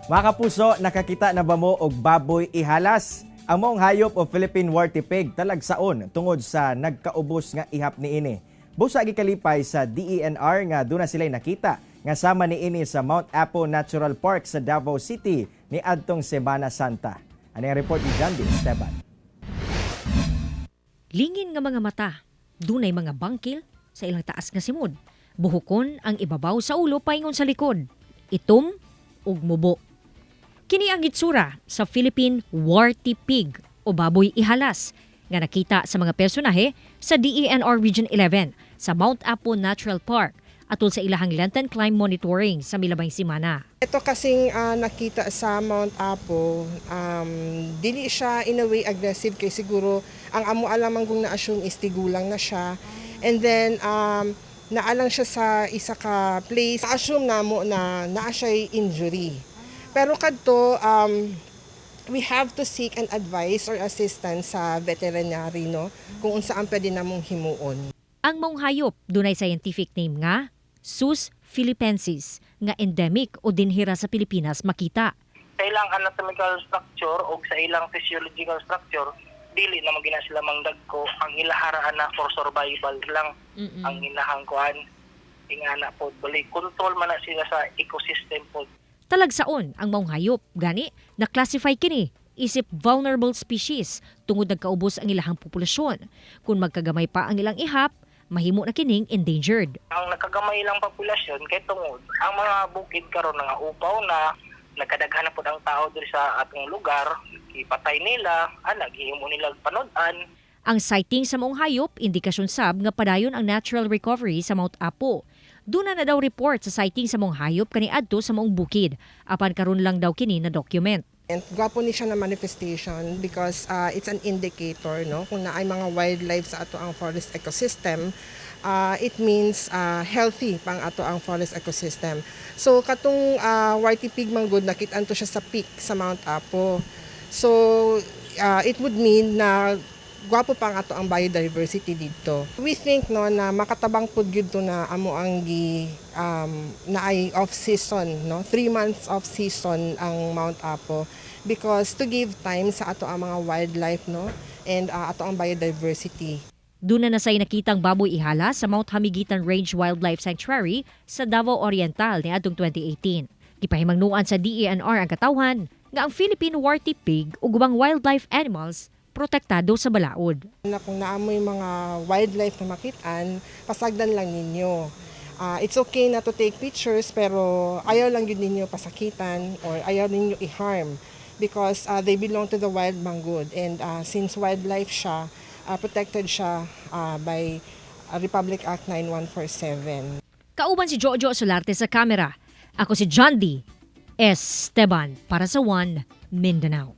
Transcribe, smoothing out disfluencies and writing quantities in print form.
Mga kapuso, nakakita na ba mo og baboy ihalas? Ang maong hayop o Philippine warty pig talagsaon tungod sa nagkaubos nga ihap niini. Busa gikalipay sa DENR nga duna sila'y nakita nga sama niini sa Mount Apo Natural Park sa Davao City ni adtong Semana Santa. Ani ang report ni Jandy Esteban. Lingin nga mga mata, dunay mga bangkil sa ilang taas nga simod. Buhokon ang ibabaw sa ulo paingon sa likod. Itom ug mubo. Kini ang itsura sa Philippine warty pig o baboy ihalas nga nakita sa mga personahe sa DENR Region 11 sa Mount Apo Natural Park atol sa ilahang Lenten Climb Monitoring sa milabay simana. Ito kasing nakita sa Mount Apo, dili siya in a way aggressive kay siguro ang amo alamang kung na-assume is tigulang na siya. And then naalang siya sa isa ka place. Assume namo na naa siya injury. Pero kadto we have to seek an advice or assistance sa veterinary, no, kung unsa ang pwede namong himuon. Ang maong hayop dunay scientific name nga Sus philippensis nga endemic o dinhira sa Pilipinas makita. Sa ilang anatomical structure o sa ilang physiological structure, dili na gina sila mangdagko. Ang ilaharaan na for survival lang ang ilahang kuan, ingana pod, bali control man na sila sa ecosystem pod. Talagsaon ang maong hayop gani na-classify kini isip vulnerable species tungod nagkaubos ang ilahang populasyon. Kung magkagamay pa ang ilang ihap, mahimo na kining endangered. Ang nakagamay lang populasyon kay tungod ang mga bukid karon nga upaw na, nagkadaghan na pod ang tao diri sa atong lugar, ipatay nila ana, gihimo nila panud-an. Ang sighting sa maong hayop, indikasyon sab nga padayon ang natural recovery sa Mount Apo. Duna na daw report sa sighting sa maong hayop kaniadto sa maong bukid. Apan karon lang daw kini na document. And gwapo ni siya na manifestation because it's an indicator, no, kung naay mga wildlife sa ato ang forest ecosystem, it means healthy pang ato ang forest ecosystem. So katong warty pig man gud, nakit-an to siya sa peak sa Mount Apo. So it would mean na gwapo pa ang ato ang biodiversity dito. We think, no, na makatabang pud gyud to na amo ang gi naay off season, no, 3 months off season ang Mount Apo because to give time sa ato ang mga wildlife, no, and ato ang biodiversity. Duna na say nakitang baboy ihala sa Mount Hamigitan Range Wildlife Sanctuary sa Davao Oriental niadtong 2018. Gipahimangnuan sa DENR ang katawhan nga ang Philippine warty pig ug ubang wildlife animals protektado sa balaod. Na kung naamoy mga wildlife na makitaan, pasagdan lang ninyo. It's okay na to take pictures pero ayaw lang yun ninyo pasakitan or ayaw ninyo i-harm because they belong to the wild manggod and since wildlife siya, protected siya by Republic Act 9147. Kauban si Jojo Solarte sa kamera. Ako si John D. Esteban para sa One Mindanao.